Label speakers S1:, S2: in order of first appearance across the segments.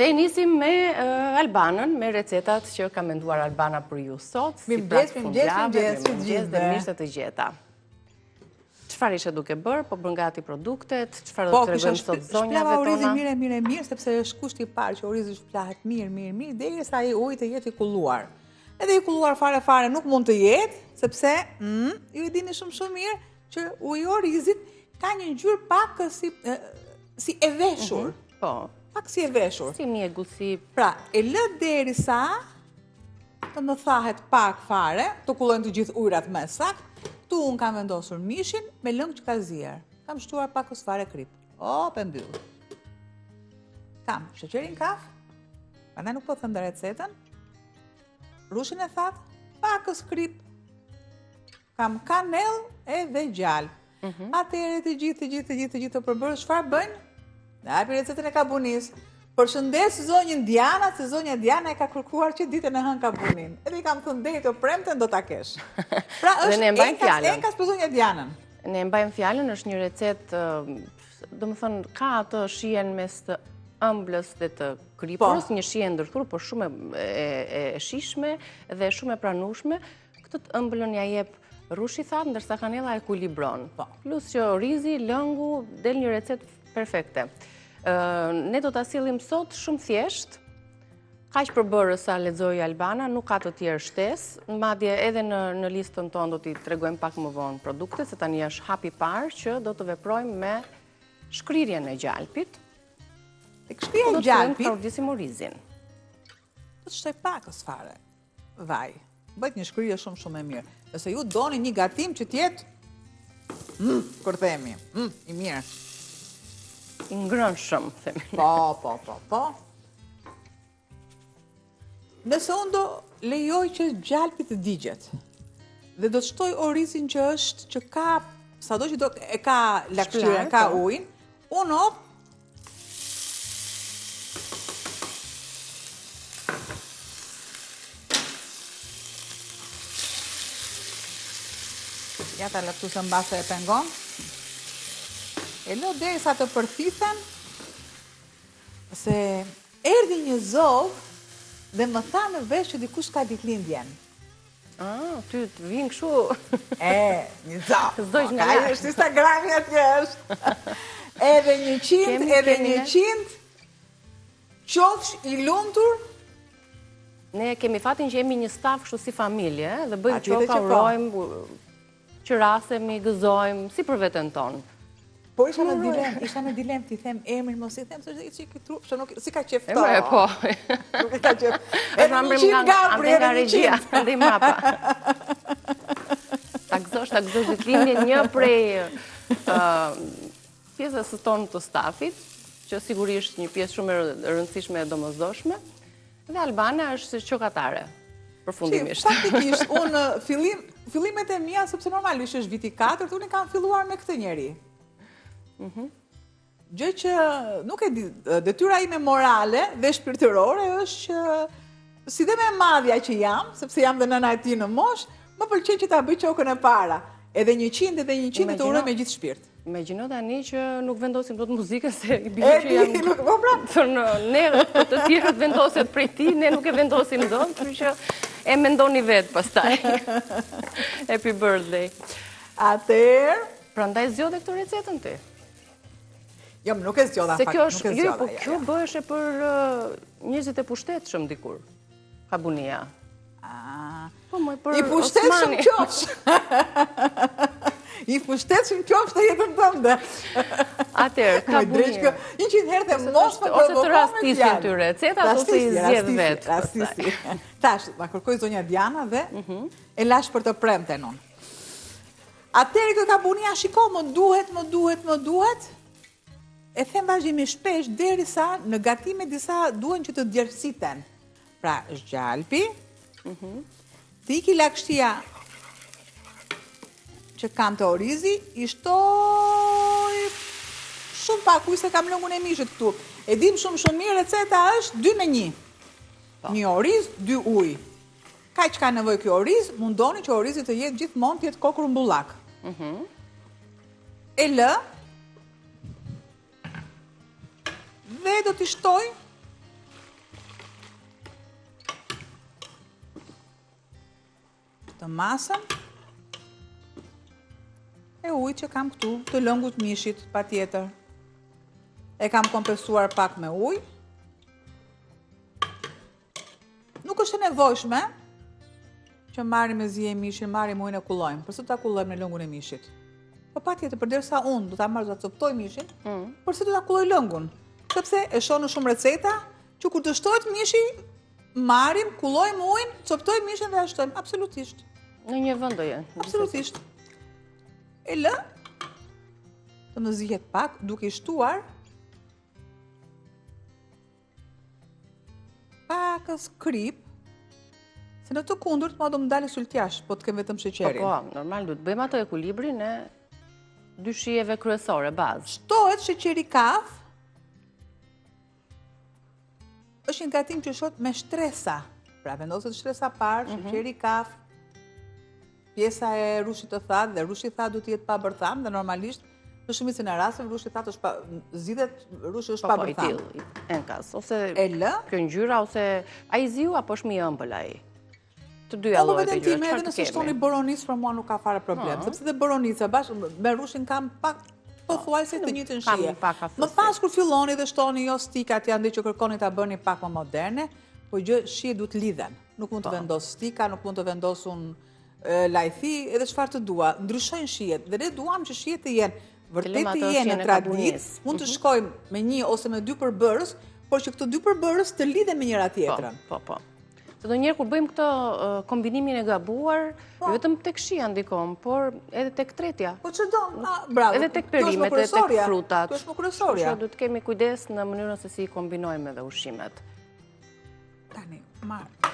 S1: Dhe nisim me Albanën, me recetat që ka menduar Albana për ju sot.
S2: Mirëmëngjes, mirëmëngjes, mirëmëngjes,
S1: mirëmëngjes dhe mirë se të gjeta. Çfarë ishe duke bërë, po bën gati produktet, çfarë do po, të tregojmë sot zonjave
S2: tona? Shplava orizin mirë, mirë, mirë, sepse është kushti i parë që orizi shplahet mirë, mirë, mirë, derisa ai uji të jetë i kulluar. Edhe i kulluar fare, fare nuk mund të jetë, sepse, mm, ju e dini shumë, shumë mirë, që uji i orizit ka një ngjyrë pak si, si e veshur.
S1: Mhm, po.
S2: Pak si e veshur.
S1: Si mjegull, si...
S2: Pra, e lë derisa të më thahet pak fare, të kullojnë të gjithë ujrat më saktë, këtu unë kam vendosur mishin me lëng që ka zier. Kam shtuar pakëz fare kripë. O, pe mbyll. Kam sheqerin kaf, prandaj nuk po them dhe recetën, rrushin e thatë, pakëz kripë, Kam kanellë edhe gjalpë. Mhm. Atëherë të gjithë, të gjithë, të gjithë, të gjithë të përbërës, çfarë bëjnë? Na japin recetën e kabunisë. Përshëndes zonjën Diana, se zonja Diana e ka kërkuar që ditën e hënë kabuninë. Edhe i kam thënë deri të premten do ta kesh. Pra është enkas, enkas për zonjën Dianën.
S1: Ne e mbajmë fjalën, është një recetë, domethënë, ka atë shijen mes të ëmblës dhe të kripurës, po. një shije e ndërthurur, por shumë e shijshme dhe shumë e pranueshme. Këtë të ëmblën ia jep rrushi i thatë, ndërsa kanella ekuilibron. Po. Plus që orizi, lëngu, del një recetë perfekte. Ne do ta sjellim sot shumë thjesht, kaq përbërës sa lexoi Albana, nuk ka të tjerë shtesë, madje edhe në, në listën tonë do t'i tregojmë pak më vonë produktet, se tani është hapi i parë që do të veprojmë me shkrirjen e gjalpit.
S2: Tek shkrirja e gjalpit...
S1: Do të kaurdisim orizin.
S2: Do të shtoj pakëz fare. Vaj. Bëhet një shkrirje shumë shumë e mirë. Nëse ju doni një gatim që të jetë mm, kur themi, mm, i mirë.
S1: I ngrënshëm, themi.
S2: Po, po, po, po. Nëse unë do lejoj që gjalpi të digjet dhe do të shtoj orizin që është që ka sado që do e ka lagështirën, ka po. ujin, unë op Ja ta lë këtu se mbase e pengon. E lë derisa të përthithen se erdhi një zog dhe më tha në vesh që dikush ka ditëlindjen.
S1: Ah, ty të vinë kështu...
S2: E, një zog.
S1: Zogj nga
S2: lart. Është Instagrami atje është. Edhe 100, edhe 100, qofsh i lumtur.
S1: Ne kemi fatin që jemi një staf kështu si familje, dhe bëjmë qoka, po. urojmë, qerasemi, gëzojmë, si për veten tonë.
S2: Po isha në dilemë, isha në dilemë t'i them emrin, mos i them, se është i çik i trup, se nuk s'i ka qejf to.
S1: E po.
S2: Nuk e ka qejf. Edhe një qind Gabri, edhe një
S1: qind. Edhe mbrapa. Ta gëzosh, ta gëzosh ditëlindjen një prej pjesës së tonë të stafit, që sigurisht një pjesë shumë e rëndësishme e domosdoshme. Dhe Albana është qokatare, përfundimisht.
S2: Faktikisht, unë fillim, fillimet e mia, sepse normalisht është viti 4, unë kam filluar me këtë njeri. Mhm. Gjë që nuk e di, detyra ime morale dhe shpirtërore është që si dhe më e madhja që jam, sepse jam dhe nëna e tij në moshë, më pëlqen që ta bëj qokën e para. Edhe 100 edhe 100 të uroj me gjithë
S1: shpirt. Imagjino tani që nuk vendosim dot muzikën se i bie që
S2: jam. Nuk po
S1: pra. Thënë, ne të tjerët vendoset prej ti, ne nuk e vendosim dot, kështu që e mendoni vetë pastaj. Happy birthday.
S2: Atëherë,
S1: prandaj zgjodhe këtë recetën ti.
S2: Jo, nuk e zgjodha
S1: fakt, nuk e zgjodha. Jo, po kjo bëheshe për njerëzit e pushtetshëm dikur. Kabunia.
S2: Ah. Po, më për I pushtetshëm qofsh. I pushtetshëm qofsh në jetën tënde.
S1: Atëherë, kabunia.
S2: 100 herë të mos më
S1: Ose të rastisin ty recetat, ose i zgjedh vetë.
S2: Rastisi. Tash, ma kërkoi zonja Diana dhe mhm. e lashë për të premten unë. Atëherë kjo kabunia, shiko, më duhet, më duhet, më duhet. E them vazhdimisht shpesh, derisa në gatime disa duhen që të djersiten. Pra, është gjalpi, mhm. të iki lagështia që kam te orizi, i shtoj shumë pak ujë se kam lëngun e mishit këtu. E dim shumë shumë mirë, receta është 2 me 1. Po. Një oriz, 2 ujë. Kaq ka nevojë ky oriz, mundoni që orizi të jetë gjithmonë të jetë kokë rumbullak. Mhm. E lë dhe do t'i shtoj. Atë masën e ujit që kam këtu, të lëngut mishit, patjetër. E kam kompensuar pak me ujë. Nuk është e nevojshme që marrim e ziejmë mishin, marrim ujin e kullojmë. Përse do ta kullojmë në lëngun e mishit? Po patjetër, përderisa unë do ta marr, do ta copëtoj mishin, mm. përse do ta kulloj lëngun? Sepse e shoh në shumë receta që kur të shtohet mishi, marrim, kullojmë ujin, copëtojmë mishin dhe e shtojmë. Absolutisht.
S1: Në një vend do jenë.
S2: Absolutisht. E lë të më zihet pak, duke i shtuar pakëz kripë, se në të kundërt, mua do më dalë syltjash, po të kem vetëm
S1: sheqerin. Po, po, normal, duhet të bëjmë atë ekuilibrin e dy shijeve kryesore,
S2: bazë. Shtohet sheqeri kaf, është një gatim që shtohet me shtresa, pra vendoset shtresa parë, mhm. sheqeri kaf, pjesa e rrushit të thatë dhe rrushi i thatë duhet të jetë pa bërthamë dhe normalisht në shumicën e rasteve rrushi i thatë është pa zgjidhet rrushi është
S1: po,
S2: pa
S1: po,
S2: bërthamë.
S1: Enkas, ose e lë? Kjo ngjyra ose ai ziu apo është më i ëmbël ai? Të dyja
S2: po, llojet e ngjyrës. Time, edhe nëse shtoni boronicë për mua nuk ka fare problem, sepse dhe boronica bashkë me rrushin kanë pak pothuajse të njëjtën shije. Më pas kur filloni dhe shtoni jo stikat janë dhe që kërkoni ta bëni pak më moderne, po gjë shije duhet lidhen. Nuk mund të po. vendos stika, nuk mund të vendos unë lajthi, edhe çfarë të dua. Ndryshojnë shijet dhe ne duam që shijet të jenë vërtet të jenë në traditë, mund të mhm. shkojmë me një ose me dy përbërës, por që këto dy përbërës të lidhen me njëra
S1: po,
S2: tjetrën.
S1: Po, po. Se ndonjëherë kur bëjmë këtë kombinimin e gabuar, po. jo vetëm tek shija ndikon, por edhe tek tretja.
S2: Po që do, bravo.
S1: Edhe tek perimet, edhe tek frutat.
S2: Kjo është më kryesorja.
S1: Kështu duhet të kemi kujdes në mënyrën se si i kombinojmë edhe ushqimet.
S2: Tani, marr.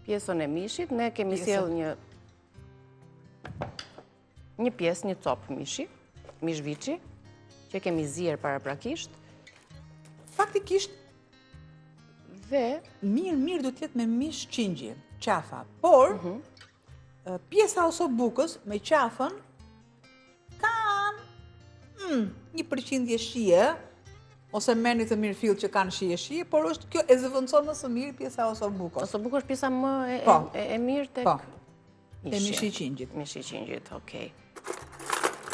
S1: Pjesën e mishit, ne kemi sjellë një një pjesë, një copë mishi, mish viçi, që kemi zier paraprakisht.
S2: Faktikisht,
S1: dhe
S2: mirë, mirë do të jetë me mish qingji, qafa, por mhm. Pjesa osobukos me qafën kanë mm, një përqindje shije, ose merrni të mirëfilltë që kanë shije shije, por është kjo e zëvendëson më së miri pjesa
S1: osobukos. Osobuko është pjesa më e, po. e, e mirë tek po.
S2: mishi. Mishi i qingjit.
S1: Mishi i qingjit, okej.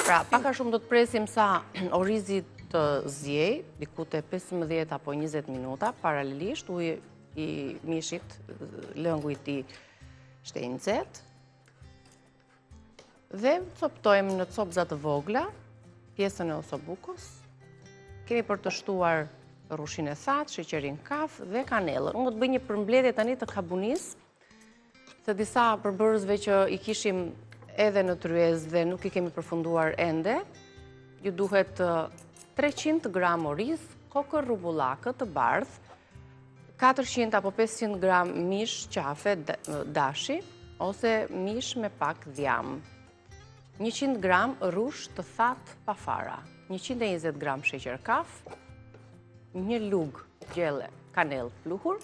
S1: Pra, pak a shumë do të presim sa orizi të ziejë, diku te 15 apo 20 minuta, paralelisht, uji i mishit, lëngu i tij Ishte i nxehtë. Dhe coptojmë në copëza të vogla pjesën e osobukos. Kemi për të shtuar rrushin e thatë, sheqerin kaf dhe kanellën. Unë do të bëj një përmbledhje tani të kabunisë, të disa përbërësve që i kishim edhe në tryezë dhe nuk i kemi përfunduar ende. Ju duhet 300 gram oriz, kokërr rrumbullakë të bardhë, 400 apo 500 gram mish qafe dashi ose mish me pak dhjam. 100 gram rrush të thatë pa fara, 120 gram sheqer kaf, një lugë gjelle kanellë pluhur,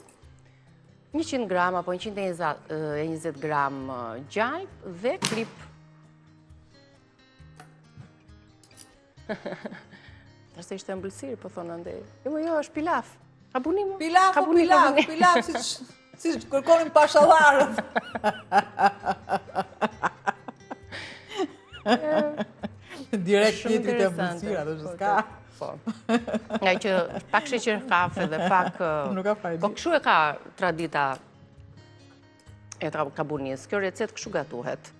S1: 100 gram apo 120 gram gjalpë dhe kripë. Tash se ishte ëmbëlsirë, po thonë andej. Jo, jo, është pilaf.
S2: Kabuni më? Pilaf, po pilaf, pilaf, siç kërkonin pashallarët. Direkt tjetri te ëmbëlsira, dhe që s'ka.
S1: Po. Nga që pak sheqer kafe dhe pak...
S2: Nuk ka fajdi.
S1: Po kështu e ka tradita e kabunisë. Kjo recetë kështu gatuhet.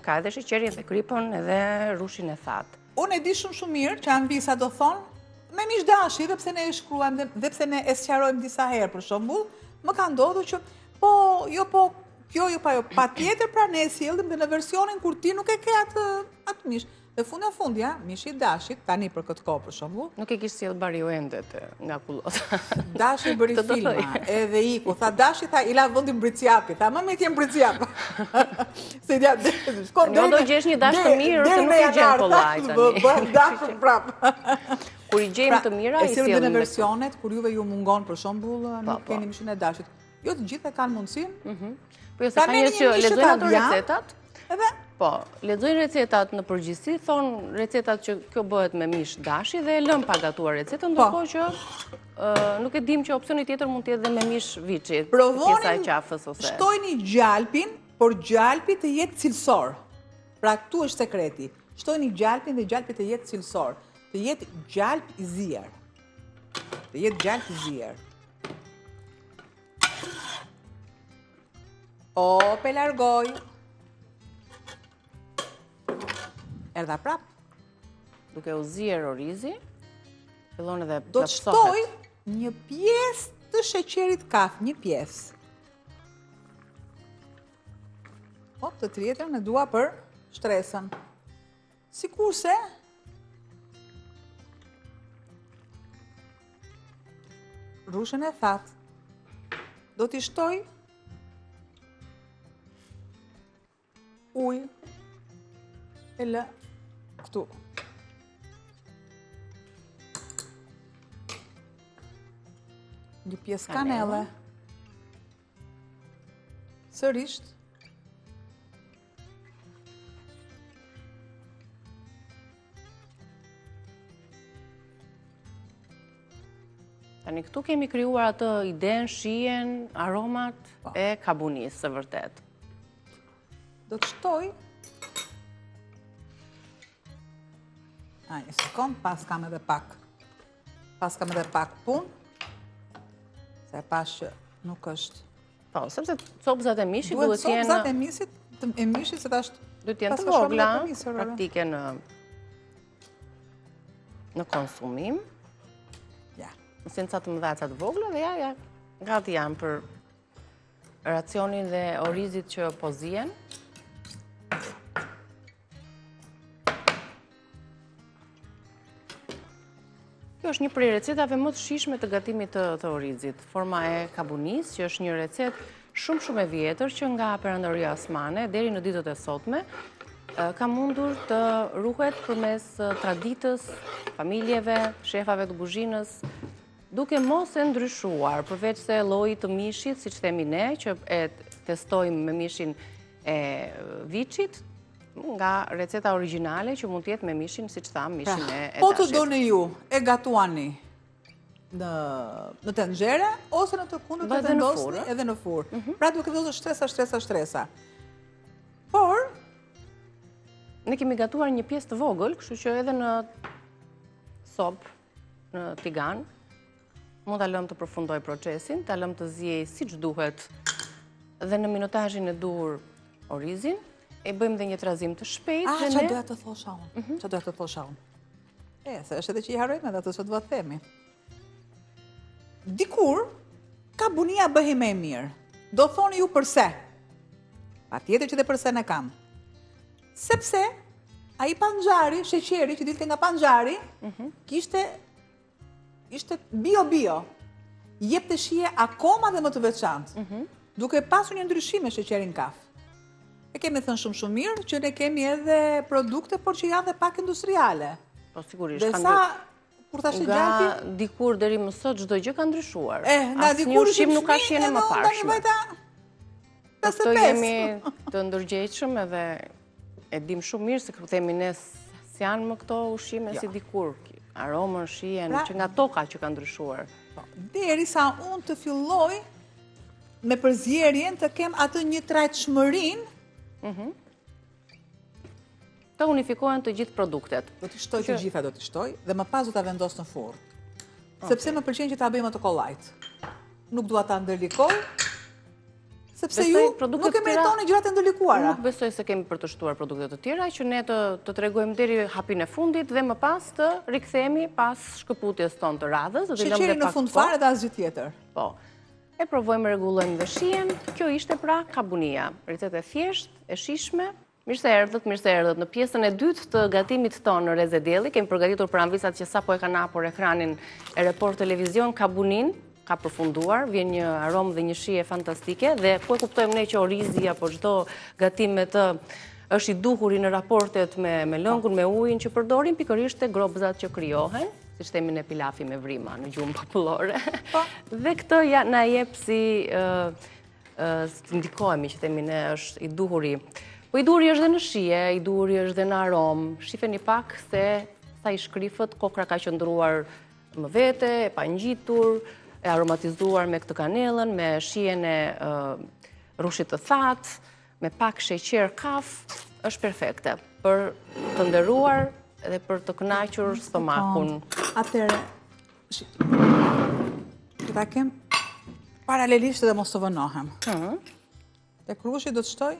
S1: Ka edhe sheqerin dhe kripën edhe rrushin e
S2: thatë. Unë e di shumë shumë mirë që Anvisa do thonë, me mish dashi, dhe pse ne e shkruajmë dhe pse ne e sqarojmë disa herë, për shembull, më ka ndodhur që, po, jo po, kjo jo pa jo, patjetër pra ne e sjellim dhe në versionin kur ti nuk e ke atë, atë mish. Dhe fundja fundja, mishi i dashit, tani për këtë kohë për
S1: shembull. Nuk e kishte sjellë bariu ende nga
S2: kullota. Dashi bëri filma, edhe iku. Tha dashi, tha, i la vendin bricjapit. Tha, më mirë të jem bricjap.
S1: Se idja, shkon deri... Do gjesh një dash të mirë, ose nuk e gjen kollaj tani.
S2: Bëhem dashur prapë.
S1: Kur i gjejmë pra, të mira, i
S2: sjellim. E sjellim dhe në versionet, kur juve ju mungon për shembull, po, nuk po. keni mishin e dashit. Jo të gjithë e kanë mundësinë.
S1: Mhm. Po jo se ka njerëz që lexojnë ato recetat. Edhe? Po, lexojnë recetat në përgjithësi, thonë recetat që kjo bëhet me mish dashi dhe e lënë pa gatuar recetën, po. ndërkohë që nuk e dimë që opsioni tjetër mund të jetë dhe me mish viçi,
S2: pjesa e qafës ose. Shtojni gjalpin. Por gjalpi të jetë cilësor. Pra këtu është sekreti. Shtojni gjalpin dhe gjalpi të jetë cilësor. Të jetë gjalp i zier. Të jetë gjalp i zier. Op, e largoj. Erdha prap.
S1: Duke u zier orizi, fillon edhe
S2: Do të shtoj një pjesë të sheqerit kaf, një pjesë. Op, të tjetërën e dua për shtresën. Sikurse, rrushin e thatë, do t'i shtoj ujë e lë këtu. Një pjesë kanelle. Sërisht.
S1: Tani këtu kemi krijuar atë idenë, shijen, aromat po. e kabunisë së vërtetë.
S2: Do të shtoj A, një sekond, paskam edhe pak. Paskam edhe pak punë. Se e pashë që nuk
S1: është... Po, sepse copëzat e mishit duhet të jenë...
S2: Copëzat e mishit, e mishit se tash...
S1: Duhet të jenë të vogla, praktike në në konsumim. Ja. Mos jenë ca të mëdha, ca të vogla dhe ja, ja, gati janë për racionin dhe orizit që po zien. Kjo është një prej recetave më të shijshme të gatimit të, të orizit. Forma e kabunisë, që është një recetë shumë shumë e vjetër që nga perandoria osmane deri në ditët e sotme, ka mundur të ruhet përmes traditës, familjeve, shefave të kuzhinës, duke mos e ndryshuar, përveç se llojit të mishit, siç themi ne, që e testojmë me mishin e viçit, nga receta origjinale që mund të jetë me mishin, siç thamë, mishin pra, e dashit.
S2: Po të doni ju, e gatuani në, në tenxhere, ose në të kundërt të vendosni edhe në furrë. Mhm. Pra duke vendosur shtresa, shtresa, shtresa. Por,
S1: ne kemi gatuar një pjesë të vogël, kështu që edhe në sobë, në tigan, mund ta lëmë të përfundojë procesin, ta lëmë të ziejë siç duhet dhe në minutazhin e duhur orizin, e bëjmë dhe një trazim të shpejtë.
S2: Ah, ça doja të thosha unë, mhm. ça doja të thosha unë. E, se është edhe që i harrojmë edhe ato që dua të themi. Dikur, kabunia bëhej më e mirë. Do thoni ju përse? Patjetër që dhe përse e kam. Sepse, ai panxhari, sheqeri që dilte nga panxhari, mhm. kishte ishte bio bio. Jepte shije akoma dhe më të veçantë. Mhm. Duke pasur një ndryshim me sheqerin kaf. E kemi thënë shumë shumë mirë që ne kemi edhe produkte, por që janë dhe pak industriale.
S1: Po sigurisht.
S2: Dhe sa kur ta
S1: sheh gjalpin? Nga dikur deri më sot çdo gjë ka ndryshuar.
S2: Eh, nga dikur
S1: ushqim nuk ka shijen e mëparshme. Për këtë jemi të ndërgjegjshëm edhe e dim shumë mirë se kur themi ne s'janë më këto ushqime si dikur, aromën, shijen, pra, që nga toka që ka ndryshuar.
S2: Po, derisa unë të filloj me përzierjen të kem atë njëtrajtshmërinë,
S1: mhm. të unifikohen të gjithë produktet.
S2: Do t'i shtoj të gjitha, do t'i shtoj, dhe më pas do ta vendos në furrë. Sepse më pëlqen që ta bëj më të kollajt. Nuk dua ta ndërlikoj, sepse ju nuk e meritoni gjërat e ndërlikuara.
S1: Nuk besoj se kemi për të shtuar produkte të tjera, që ne të, të tregojmë deri hapin e fundit dhe më pas të rikthehemi pas shkëputjes tonë të radhës.
S2: Do Sheqeri në fund fare dhe asgjë tjetër.
S1: Po. E provojmë, rregullojmë dhe shijen. Kjo ishte pra kabunia. Recetë e thjeshtë, e shijshme, Mirë se erdhët, mirë se erdhët. Në pjesën e dytë të gatimit tonë në Rreze Dielli, kemi përgatitur për amvisat që sapo e kanë hapur ekranin e Report Televizion, kabuninë, ka përfunduar, vjen një aromë dhe një shije fantastike, dhe ku e kuptojmë ne që orizi apo çdo gatim me të është i duhuri në raportet me, me lëngun, me ujin që përdorim, pikërisht te gropëzat që krijohen, siç themi ne pilafi me vrima në gjuhën popullore. Po. Dhe këtë ja, na jep si ndikohemi që themi ne është i duhuri. Po i duhuri është dhe në shije, i duhuri është dhe në aromë. Shifeni pak se sa i shkrifët, kokrra ka qëndruar më vete, e pangjitur, e aromatizuar me këtë kanellën, me shijen e rrushit të thatë. me pak sheqer kaf, është perfekte për të nderuar dhe për të kënaqur stomakun.
S2: Atëherë, që ta kem paralelisht dhe mos të vonohem. Mhm. Te rrushi do të
S1: shtoj?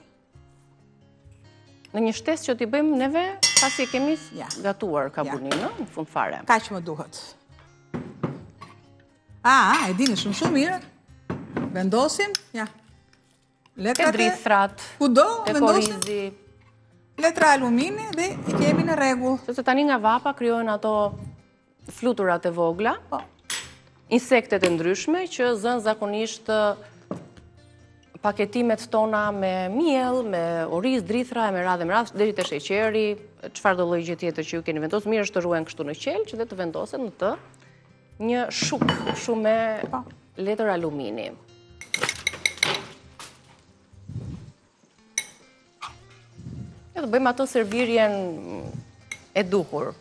S1: Në një shtesë që t'i bëjmë neve, pasi e kemi gatuar kabulinë, në fund
S2: fare. Kaq më duhet. A, e dini shumë shumë mirë. Vendosim, ja.
S1: Letrat e drithrat,
S2: kudo, vendosim. Letra alumini dhe i kemi në
S1: rregull. Sepse tani nga vapa krijohen ato fluturat e vogla, po. insektet e ndryshme që zënë zakonisht paketimet tona me miell, me oriz, drithra, e me radhë, me radhë, deri te sheqeri, çfarëdo lloj gjë tjetër që ju keni vendosur, mirë është të ruhen kështu në qelq dhe të vendoset në të një shuk shumë me po. letër alumini. E të bëjmë ato servirjen e duhur.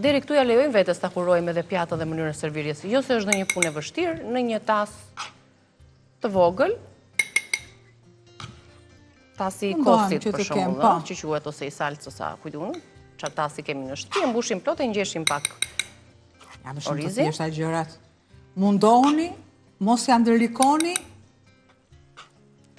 S1: Deri këtu ia lejojmë vetes ta kurojmë edhe pjatën dhe mënyrën e servirjes. Jo se është ndonjë punë e vështirë, në një tas të vogël, tasi i kosit për shembull, po. që quhet ose i salcës a ku di unë, çfarë tasi kemi në shtëpi, e mbushim plot e ngjeshim pak.
S2: Janë shumë të thjeshta gjërat. Mundohuni, mos ia ndërlikoni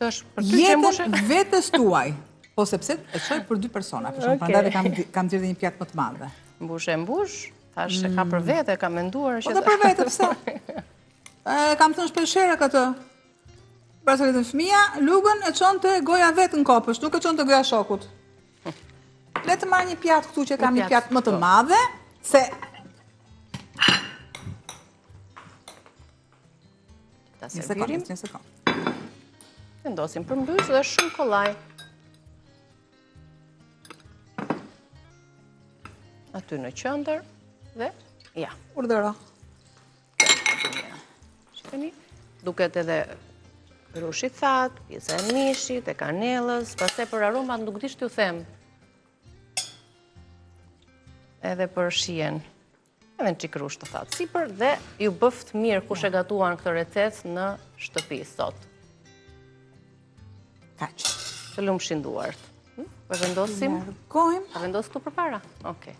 S1: Të është për ty që
S2: mbushe? Jetën vetes tuaj. Po sepse e çoj për dy persona, për shembull, prandaj dhe kam kam nxjerrë një pjatë më të
S1: madhe. Mbush e mbush, thash e ka për mm. vete, ka menduar
S2: që Po dhe për vete, pse? E kam thënë shpeshherë këtë. Pra se fëmija, lugën e çon te goja vetë në kopësht, nuk e çon te goja shokut. Le të marr një pjatë këtu që kam një pjatë më të po. madhe, se
S1: Ta servirim. Një sekondë, Vendosim përmbys dhe shumë kollaj. Aty në qendër dhe ja.
S2: Urdhëro.
S1: Shikoni, duket edhe rrush i thatë, pjesa e mishit, e kanellës, pastaj për aromat nuk di ç't'ju them. Edhe për shijen. Edhe një çikë rrush të thatë sipër dhe ju bëftë mirë kush e gatuan këtë recetë në shtëpi sot.
S2: Kaq.
S1: Të lumshin duart. Hm? Po vendosim?
S2: Largojmë.
S1: A vendos këtu përpara? Okej.